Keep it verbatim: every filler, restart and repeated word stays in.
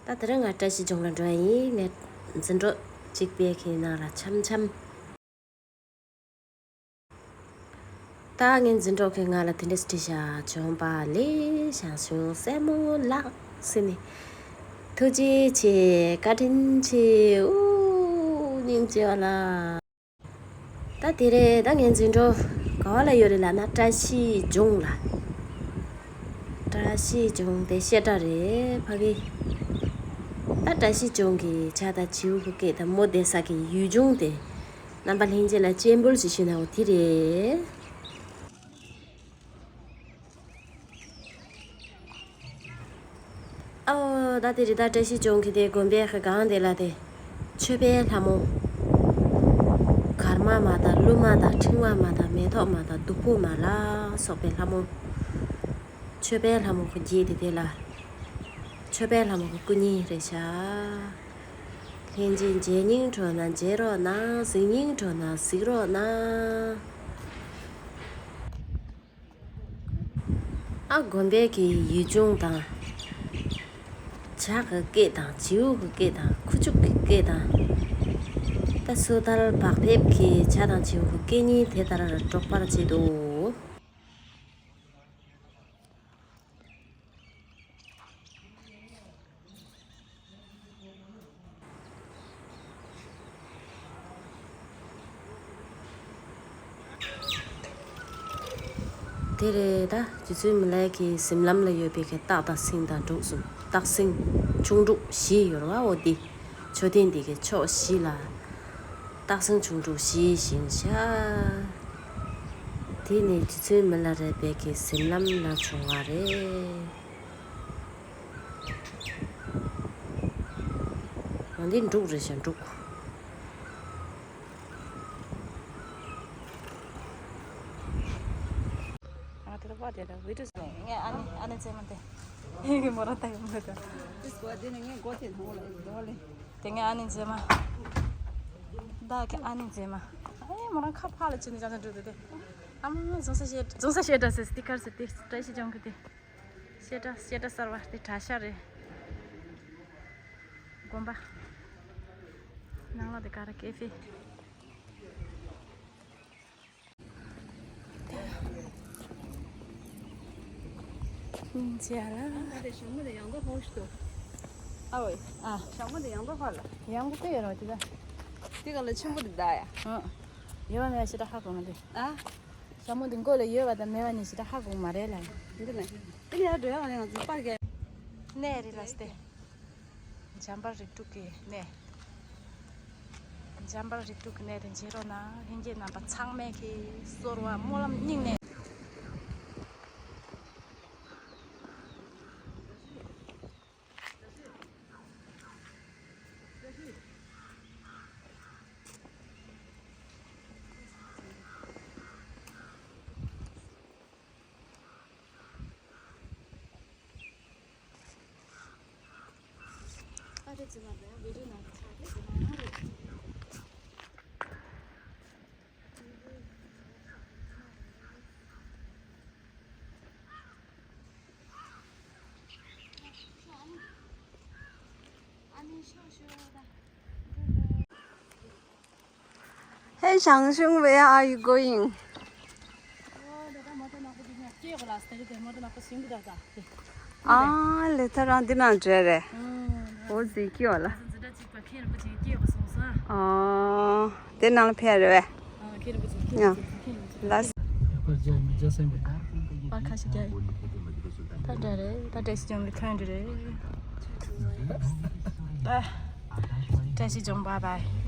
ད་དེ་རིང་ང་བཀྲ་ཤིས་ལྗོངས་ལ་འགྲོ་ཡ་ཡིན། ངས་འཛིན་གྲོགས་གཅིག་པའི་ཁའི་ནང་ལ་འཆམ་འཆམ། ད་ངའི་འཛིན་གྲོགས་ཁའི་ང་ལ་དེ་འདྲ་སྤྲད་བཞག་བྱོན་པ་ལེགས། ཞང་ཞུང་སྲས་མོ་ལགས་ཟེར་ནས། ཐུགས་རྗེ་ཆེ། བཀའ་དྲིན་ཆེ། ཨུ། སྙིང་རྗེ་བ་ལ། ད་དེ་རེད། ད་ངའི་འཛིན་གྲོགས་ག་བ་ལ་ཡོད་རེད་ལབ་ན། བཀྲ་ཤིས་ལྗོངས་ལ། བཀྲ་ཤིས་ལྗོངས་དེ་བཤད་གྲྭ་རེད་ཕ་གི། ད་བཀྲ་ཤིས་ལྗོངས་ཀྱི་བྱ་དང་བྱིའུ་གི་སྐད་དང་མོ་བསྡད་ས་གི་ཡུལ་ལྗོངས་དེ། རྣམ་པ་ལྷན་རྒྱས་ལ་སྤྱན་འབུལ་ཞིག་ཞུས་ན་འོ་དེ་རེད། ཨོ། ད་དེ་རི་དྭགས་བཀྲ་ཤིས་ལྗོངས་ཀྱི་དེ་དགོན་པའི་གི་སྒང་དེ་ལ་དེ། མཆོད་པའི་ལྷ་མོ། གར་མ་མ་དང་ཀླུ་མ་དང་འཕྲེང་བ་མ་དང་མེ་ཏོག་མ་དང་བདུག་སྤོས་མ་ལ་སོགས་པའི་ལྷ་མོ། མཆོད་པའི་ལྷ་མོ་གི་རྗེས་དེ་དེ་ལ། མཆོད་པའི་ལྷ་མོ་གི་སྐུ་བརྙན་རེད་ཤག་ལྷན་རྒྱས་མཇལ་སྙིང་བྲོ་ན་མཇལ་རོགས་གནང་། གཟིགས་སྙིང་བྲོ་ན་གཟིགས་རོགས་གནང་། ཨ། དགོན་པའི་གི་ཡུལ་ལྗོངས་དང་། བྱ་གི་སྐད་དང་བྱིའུ་གི་སྐད་དང་ཁུ་བྱུག་གི་སྐད་དང་། ད་སོ་ཐར་བག་ཕེབས་ཀྱི་བྱ་དང་བྱིའུ་གི་སྐད་གཉིས་དེ་ལྟར་སྒྲོག་པར་བྱེད་དོ། དེ་རེད། ད་རྗེ་བཙུན་མི་ལའི་གི་གཟིམ་ལམ་ལ་ཡོད་པའི་གི་སྟག་དང་སེང་དང་འབྲུག་གསུམ། སྟག་སེང་ཁྱུང་འབྲུག་བཞི་ཡོད་རེད་བ། འོ་དེ་མཆོད་རྟེན་དེ་གི་ཕྱོགས་བཞི་ལ་སྟག་སེང་ཁྱུང་འབྲུག་བཞི་བཞེངས་ཤག་དེ་ནི་རྗེ་བཙུན་མི་ལ་རས་པའི་གི་གཟིམ་ལམ་ན་བྱུང་བ་རེད། འོ་འདི་འབྲུག་རེད་ཤག་འབྲུག་ང་དེ་ལ་བ་དེ་ལ་བི་ཏུ་ངས་ཨ་ནི་ཨ་ནི་མཛེས་མ་དེ། ངས་མོ་རང་ལྟ་གི་མོ་དེ། དེ་ངས་ཨ་ནི་མཛེས་མ། བདག་གི་ཨ་ནི་མཛེས་མ། ཨ་ཡེ་མོ་རང་ཁ་ཕག་ལ་ཅི་ནི་ཅང་ཅང་འགྲོ་དེ་དེ། ཨ་མ་རྫོང་ས་བཤད་རྫོང་ས་བཤད་གྲྭ་ཟེར་སྟི་ཀར་ཟེར་དེ་བཀྲ་ཤིས་ལྗོངས་གི་དེ། བཤད་གྲྭ་བཤད་གྲྭ་གསར་བ་དེ་གྲྭ་ཤག་རེད། དགོན་པ། ནང་ལ་དེ་ཀ་ར་ཀེ་ཧྥེ། སྙིང་རྗེ་ལ། ཨ་དེ་ཞྭ་མོ་དེ་ཡང་གོ་ཧོ་ཤི་ཏོ། ཨ་ཝེ། ཨ། ཞྭ་མོ་དེ་ཡང་གོ་ཧ་ལ། ཡང་གོ་ཀེ་ཡོད་རོ་དེ་ད། དེ་ག་ལ་ཆེན་པོ་དེ་ད་ཡ། ཨ། ཡོད་བ་མེད་བ་ཞེ་དྲག་ཧ་གོ་མ་དེ། ཨ། ཞྭ་མོ་དེ་མགོ་ལ་ཡོད་བ་དང་མེད་བ་གཉིས་ཞེ་དྲག་ཧ་གོ་མ་རེད་ལ། འདི་ནས་འདི་ནས་འགྲོ་ཡ་ང་ང་ཚོ་པར་ག་གནས་རི་ལ་སྟེ། འཇམ་དཔལ་རིགས་དྲུག་གི་གནས། འཇམ་དཔལ་རིགས་དྲུག་གི་གནས་དེ་མཇལ་རོགས་གནང་། ལྷན་རྒྱས་རྣམ་པ་ཚང་མས་ཀྱི་གསོལ་བ་སྨོན་ལམ་སྙིང་ནས། Hey, Shangshung, where are you going? ཨ་ལེ་ད་རང་འདི་ནང་འདྲ་རེད། འོ་ཟིག་ཀྱོ་ལ། ཨ་དེ་ནང་ལ་ཕེབས་རེད་བས། ཡང་ལ། པར་ཁ་ཤས་རྒྱག་ད་འདྲ་རེད། ད་བཀྲ་ཤིས་ལྗོངས་ལ་ཐོན་འདྲ་རེད། ད་བཀྲ་ཤིས་ལྗོངས་བཱའི་བཱའི།